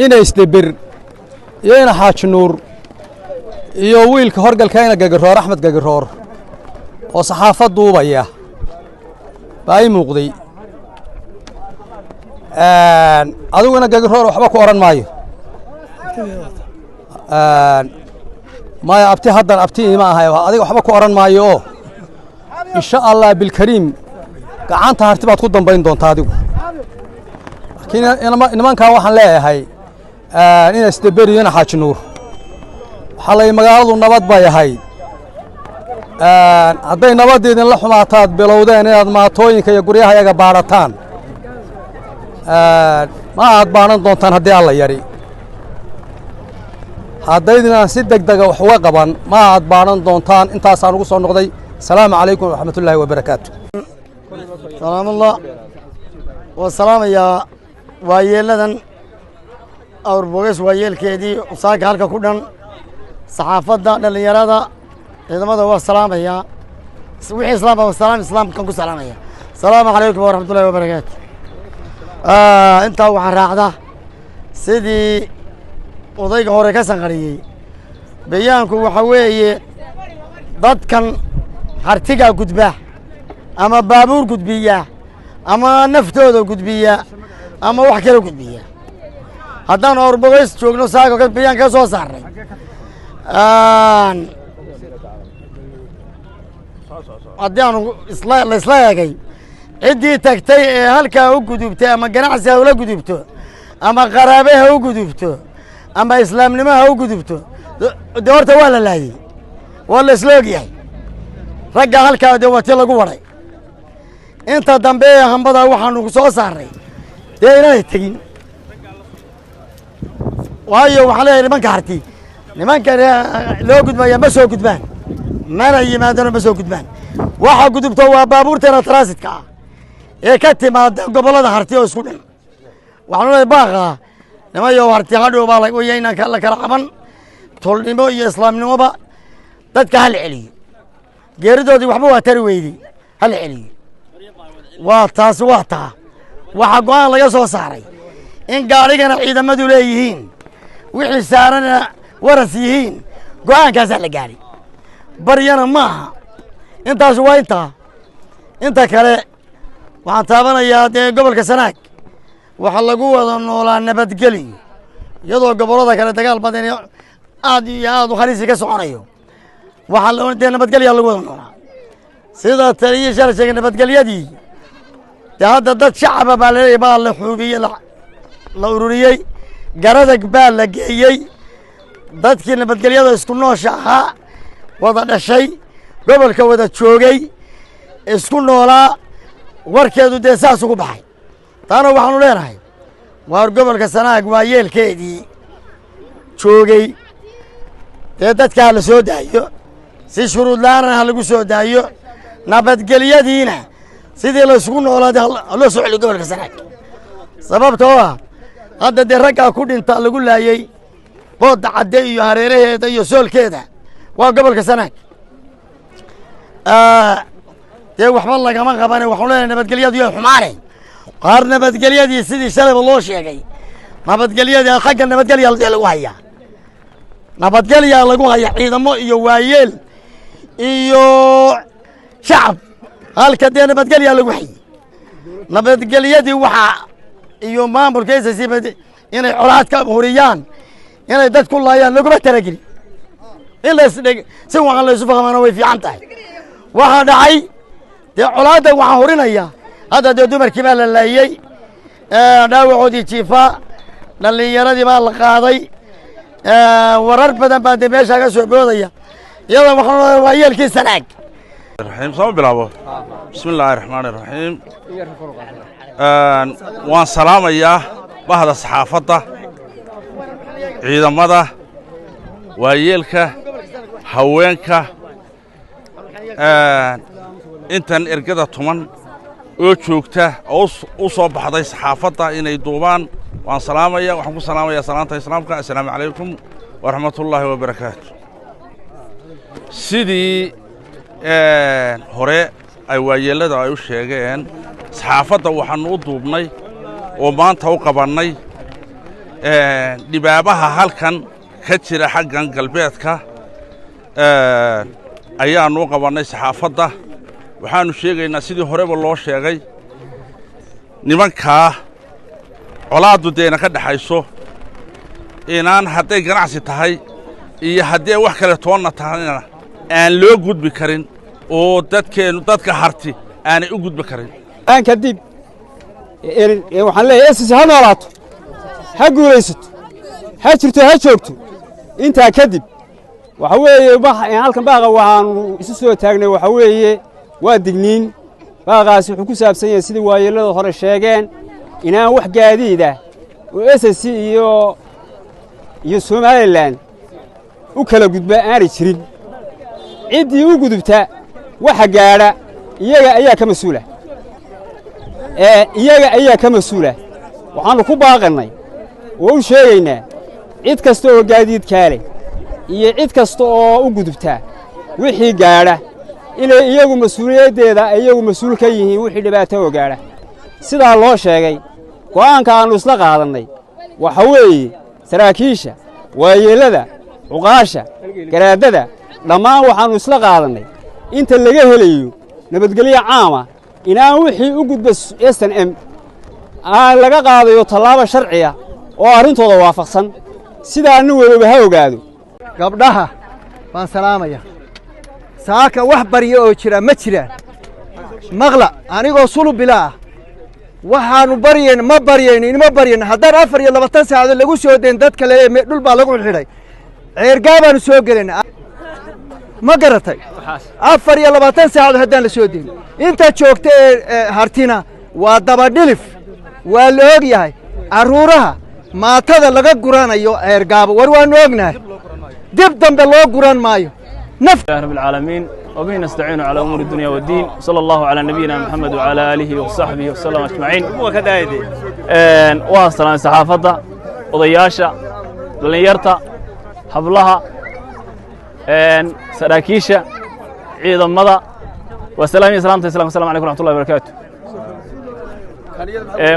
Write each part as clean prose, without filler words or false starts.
Ina Isdebir iyo ina Xaaji Nuur iyo wiilka horgalka ina Gagaroor, Axmed Gagaroor, oo saxaafad duubaya baa ii muuqday. Adiguna Gagaroor waxba ku odhan maayo. Maya, abti haddan abti ima ahay, adiga waxba ku odhan maayo oo insha Allah bilkariim gacanta Harti baad ku dambayn doontaa adigu. Laakiin nimankan waxaan leeyahay, ina Isdeberi iyo ina Xaaji Nuur, waxaa lay magaaladu nabad bay ahayd. Hadday nabadda idinla xumaataad bilowdeen inaad maatooyinka iyo guryaha yaga baadhataan, ma aad baanan doontaan haddii Alla yari. Haddaydinaan si deg dega wax uga qaban, ma aad baanan doontaan. Intaasaan ugu soo noqday. Asalaamu calaykum waraxmatullaahi wabarakaatu. Salaamullah. Waa salaamayaa waayeeladan Awrbogeys, waayeelkeedii saaka halka ku dhan, saxaafadda, dhallinyarada, ciidamada. Waa salaamayaa wixii islaam baa salaam islaamkan ku salaamaya. Asalaamu calaykum waraxmatullahi wabarakaatu. Intaa waxaa raacda sidii odayga hore ka sanqariyey. Bayaanku waxa weeye, dadkan Hartigaa gudba ama baabuur gudbiya ama naftooda gudbiya ama wax kale gudbiya, haddaan Awrbogeys joogno saako ka bayaan ka soo saarnay. Haddii aanu isla la isla eegay ciddii tagtay ee halkaa u gudubtay, ama ganacsi ha ula gudubto ama qaraabe ha u gudubto ama islaamnimo ha u gudubto, de horta waa la laayey, waa la isla ogyahay. Ragga halkaa dee waa ti lagu waray. Inta dambe ee hambada waxaanu ku soo saarnay dee inaanay tegin, waayo waxaan leeyahay nimanka Harti, nimanka loo gudbaya ma soo gudbaan, mana yimaadano, ma soo gudbaan. Waxa gudubto waa baabuurteena transitka ah ee ka timaada gobollada Harti oo isku dhan. Waxaanu leeyahay baaqa nimayo Harti hadhow baa waya inaan la kala caban. Tolnimo iyo islaamnimoba dadka hala celiyo, geeridoodii waxba waa tari weydey, hala celiyo. Waa taasi, waa taa. Waxaa go'aan laga soo saaray in gaadhigana ciidamadu leeyihiin, wixii saarana waras yihiin. Go'aankaasaa la gaadhay, baryana maaha. Intaas waa intaa. Inta kale waxaan taabanayaa dee gobolka Sanaag waxaa lagu wada noolaa nabadgelyo, iyadoo gobollada kale dagaal badan aad iyo aad u halisi ka soconayo. Waxaa dee nabadgelyaa lagu wada noolaa sida taliyi shala sheegay. Nabadgelyadii dee hadda dad shacaba baa laleeyahy baa la xuubiyey, la ururiyey, Garadag baa la geeyey. Dadkii nabadgelyada isku noosha ahaa, wada dhashay, gobolka wada joogay, isku noolaa, warkeedu dee saas ugu baxay. Taana waxaanu leenahay waar gobolka Sanaag waa yeelkeedii joogay, dee dadka ha la soo daayo, si shuruud la-aanna ha lagu soo daayo. Nabadgelyadiina sidii la isugu noolaaday ha loo soo celiyo gobolka Sanaag, sababtoo ah hadda dee raggaa ku dhinta lagu laayey Booda Cadde iyo hareeraheeda iyo soolkeeda waa gobolka Sanaag. Dee waxba lagama qabane. Waxaanu leenahay nabadgelyadu yay xumaane. Qaar nabadgelyadii sidii shalayba loo sheegay, nabadgelyadii xagga nabadgelya dee lagu hayaa, nabadgelyaa lagu haya, ciidamo iyo waayeel iyo shacab halka dee nabadgelyaa lagu hayay. Nabadgelyadii waxaa iyo maamulka SSC inay colaad ka huriyaan, inay dad ku laayaan laguma talagelin. In laisdheg si wacan la isu fahmaana way fiican tahay. Waxaa dhacay dee colaadda waxaa hurinaya hadda dee dumarkii baa la laayey, dhaawacoodii jiifaa, dhallinyaradii baa la qaaday. Warar badan baa dee meeshaa ka soo boodaya. Iyada waxaan waa yeelkii Sanaag. Raxiim sooma bilaabo. Bismi illaahi raxmaani raxiim. Waan salaamayaa bahda saxaafadda, ciidamada, waayeelka, haweenka, intan ergada tuman oo joogta oo u soo baxday saxaafadda inay duubaan. Waan salaamaya, waxaan ku salaamayaa salaanta islaamka: assalaamu calaykum waraxmatullaahi wabarakaatu. Sidii hore ay waayeellada ay u sheegeen, saxaafadda waxaannu u duubnay oo maanta u qabannay Dhibaabaha halkan ka jira xaggan galbeedka ayaannu u qabannay saxaafadda. Waxaannu sheegaynaa sidii horeba loo sheegay, nimankaa colaaddu deena ka dhexayso inaan hadday ganacsi tahay iyo haddii wax kale toonna tahayna aan loo gudbi karin oo dadkeennu, dadka Harti, aanay u gudbi karin. Aan kadib waxaan leeyahay SSC ha noolaato, ha guulaysato, ha jirto, ha joogto. Intaa kadib waxa weeye halkan baaqa waxaanu isu soo taagnay waxa weeye waa digniin. Baaqaasi wuxuu ku saabsan yahay, sidii waayeellada hore sheegeen, inaan wax gaadiid ah oo SSC iyo Somaliland u kala gudba aanay jirin. Ciddii u gudubta waxa gaadha iyaga ayaa ka mas-uula, iyaga ayaa ka mas-uula. Waxaannu ku baaqannay oo u sheegaynaa cid kasta oo gaadiidkaa leh iyo cid kasta oo u gudubta wixii gaadha inay iyagu mas-uuliyaddeeda, iyagu mas-uul ka yihiin wixii dhibaato oo gaadha. Sidaa loo sheegay, go'aanka aannu isla qaadannay waxa weeye saraakiisha, waayeellada, cuqaasha, garaadada, dhammaan waxaannu isla qaadannay inta laga helayo nabadgelyo caama inaan wixii u gudba SNM aan laga qaadayo tallaabo sharciya oo arrintooda waafaqsan. Sidaa nin waliba ha ogaado. Gabdhaha baan salaamaya. Saaka wax barya oo jira ma jiraan. Maqla, anigoo sulubila ah waxaanu baryayn ma baryayno, inima baryayno. Haddaan 24 saacadood lagu soo dayn dad kale ee dhul baa lagu xidhay, Ceergaabaanu soo gelayna, ma garatay? 24 saacadood haddaan la soo dayn, inta joogta ee Hartina waa dabadhilif, waa la og yahay. Carruuraha maatada laga guranayo Ceergaabo, war waanu ognahay, dib dambe loo guran maayo naf. رب العالمين، وبه نستعين على أمور الدنيا والدين، صلى الله على نبينا محمد وعلى آله وصحبه وسلم أجمعين. Waa salaan saxaafadda, odayaasha, dhallinyarta, hablaha, saraakiisha ciidamada. Waa salaamiya salaamta islamka. Asalaamu calaykum raxmatullahi barakaatu.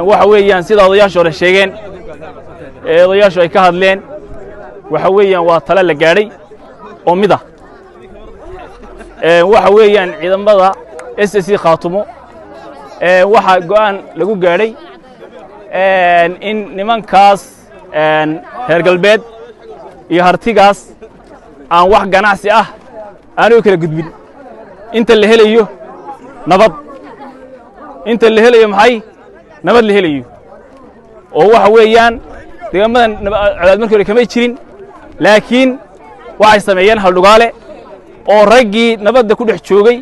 Waxa weeyaan sida odayaasha hore sheegeen ee odayaashu ay ka hadleen, waxa weeyaan waa tale la gaadhay oo mid ah. Waxa weeyaan ciidamada SSC Khaatumo waxaa go'aan lagu gaadhay in nimankaas reer galbeed iyo Hartigaas aan wax ganacsi ah aanu kala gudbin inta la helayo nabad, inta la helayo maxay nabad la helayo. Oo waxa weeyaan deegaamadan colaad markii hore kamay jirin, laakiin waxay sameeyeen haldhugaale oo raggii nabadda ku dhex joogay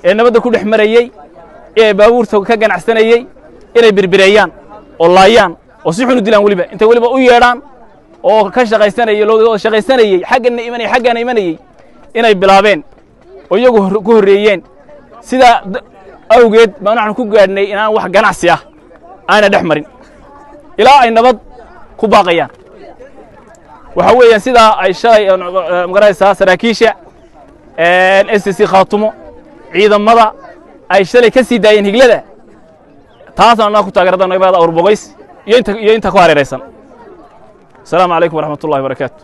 ee nabadda ku dhex marayey ee baabuurta ka ganacsanayey inay birbireeyaan oo laayaan oo si xun u dilaan, weliba intay weliba u yeedhaan oo ka shaqaysanayey loo shaqaysanayey, xaggana imanayey, xaggana imanayey, inay bilaabeen oo iyagu ku horreeyeen. Sidaa awgeed baan waxaan ku gaadhnay inaan wax ganacsi ah aana dhex marin ilaa ay nabad ku baaqayaan. Waxa weeyaan sidaa ay shalay magaraysaa saraakiisha SSC Khaatumo ciidamada ay shalay ka sii daayeen Higlada, taasna annaga ku taageerada nagabada Awrbogays iyo inta ku hareeraysan. Asalaamu calaykum waraxmatullahi wabarakaatu.